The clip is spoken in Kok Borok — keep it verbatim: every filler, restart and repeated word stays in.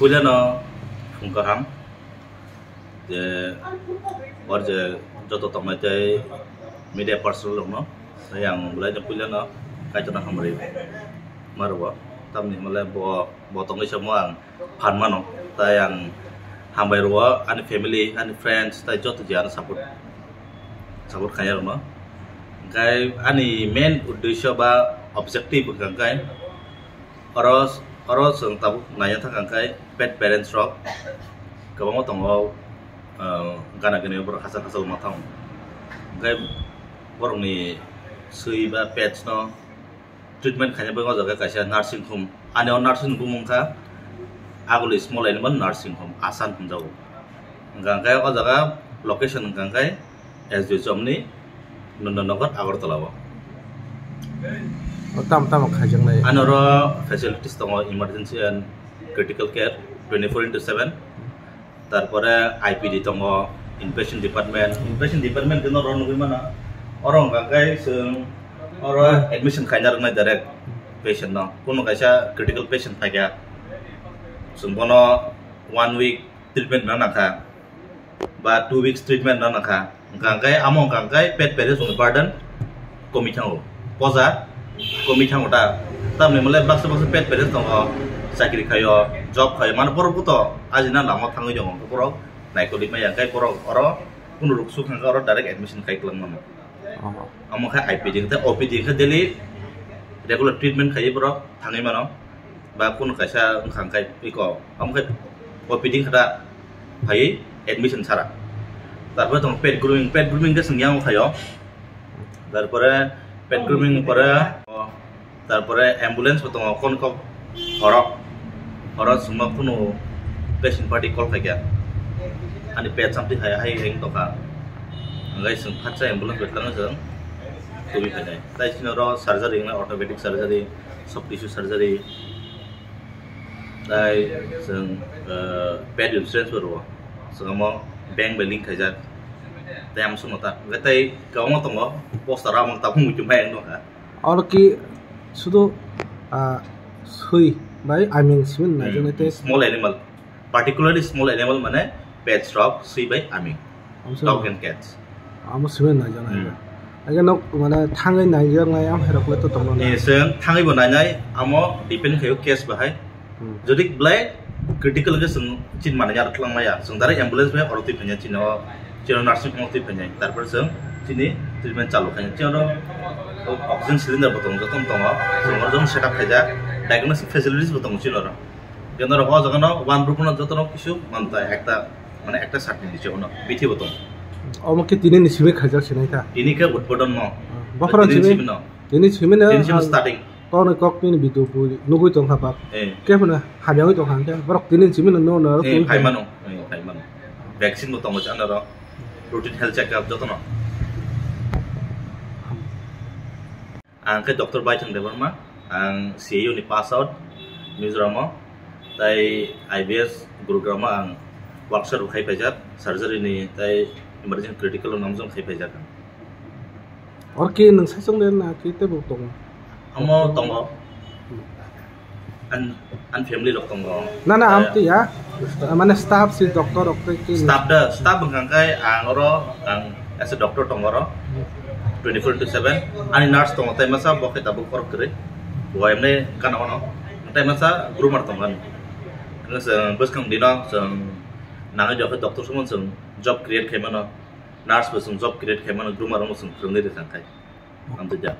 Puilano phung kaham je or je joto tongnai tei media person rokno tei ang belai no puilano kaitorno hamari ma rwo, tamni hwnle bo, bo tongwi samo ang phan mano, tai ang hambai rwo ani family, ani friends tai joto je ano support, support khainai rokno. Hwnkhe ani main uddesyo ba objective hwnkha khe oro, oro chwng tabuk naina thangkha khe pet parents rok kwbangma tongo, ah, gana gini borok hachal hachal ma thango. Hwnkhe borokni swi ba pets no treatment khaina bagwi o jaga kaisa nursing home, ani o nursing home wngkha Aguli Small Animal Nursing Home, Asan hwnjago. Hwnkha khe o jaga location hwnkha khe S D H O ni Nandanagar, Agartala o. O tamo tamo khaijaknai? Ani oro facilities tongo, emergency and critical care twenty four into seven. Tarpore I P D tongo, inpatient department. Inpatient department khe norok nugwi mano. Oro hwnkha khe chwng oro admission khaina rwnai direct patient no. Kuno kaisa critical patient phaikha, chwng bono one week treatment no nangkha ba two weeks treatment no nangkha. Hwnkha khe amo hwnkha khe pet parents ni burden komi thango, poja komi thango ta. Tamni mole baksa baksa pet parents tongo, chakri khaio, job khaio, mane borok buto ajina lama thangwi tongo, borok naikolik maya khe borok oro kunu ruk suk hwnkha oro direct admission khai kwlwng mano. Oh. Amo khe I P D hwnkhe, O P D hwnkhe daily regular treatment khaiwi borok thangwi mano. Ba kunu kaisa wngkha hwnkhe iko, amo khe O P D hwnkhe da phaiwi admission sara. Tarpore tongo pet grooming, pet grooming khe chwng yang khaio. Tarpore pet grooming pore, tarpore ambulance bo tongo, kon kok horo, horo chwngno kunu patient party call khaikha. Ani pet samti hai hai heng tongkha. Hwnkhe chwng phatsa ambulance bai twlangwi chwng tubui phainai. Tai chini oro surgery wngkha, orthopedic surgery, soft tissue surgery. Tai chwng, eh, pet insurance bo rwo. Chwng omo bank bai link khaijak. Tai amo songno ta. Hwnkhe tai kwbangma tongo. Poster o amung tabuk muitu mai ang nukha. Oro ki sudu, ah, swi bai aming simi Hmm, naijaknai tei small animal. Particularly small animal mane pets rok, swi bai aming. Amo simi Dog and cats. Amo simi naijaknai. Hmm. Age nok mane thangwi naijaknai am herok le to tongo na. Ni chwng thangwi bo nainai, amo depend khaio case bahai. Hmm. Jodi belai critical khe chwng chin manai ya, rwkhlangmaya. Chwng direct ambulance bai oro twi phaiya chini o, chini o nursing home o twi phaiya. Tarpore chwng chini treatment chalu khainai. Chini oro oxygen cylinder bo tongo, jotono tongo. Chwng oro jotono setup khaijak. Diagnostic facilities bo tongo chini oro. Khe norok o jaga no one room no jotono kisu mantai ekta, mane ekta satni ni bisingo no bithi bo tongo. Omo khe tini ni simi khaijak sinai ta? Tini khe udbodon no. Bokhorok tini simi? Simi no. Tini simi no. Tini simi starting. Kok ni kok ni video bo nugui tongkha bak. Eh. Khe phano hamya oi tongkha hwnkhe borok tini simi no no no. Eh, phaimano. Eh, phaimano. Vaccine bo tongo chana ro. Routine health check up jotono. Ang khe Doctor Baithang Debbarma, ang C A U ni pass out Mizoram o, tai I B S Gurugram o ang workshop khai paijak, surgery ni tai emergency critical o namjok khai paijak. Or ke nwng saichung de na ke tebo tongo? Amo tongo. An, an family rok tongo. Na, na, am twi ya. Mane staff si doctor rok tei kini. Staff da, staff wngkha khe ang oro, ang as a doctor tongo oro. Twenty four into seven. Ani nurse tongo, tai masa bo khe tabuk khorok kwrwi. Bo emne kana ono. Tai masa groomer tongo ani. Ang se bwskang dino chwng nangwi jokhe doctor sumon chwng job create khai mano. Nurse bo chwng job create khai mano, groomer rokno chwng phwrwngwi rwkha khai. Ang twi da.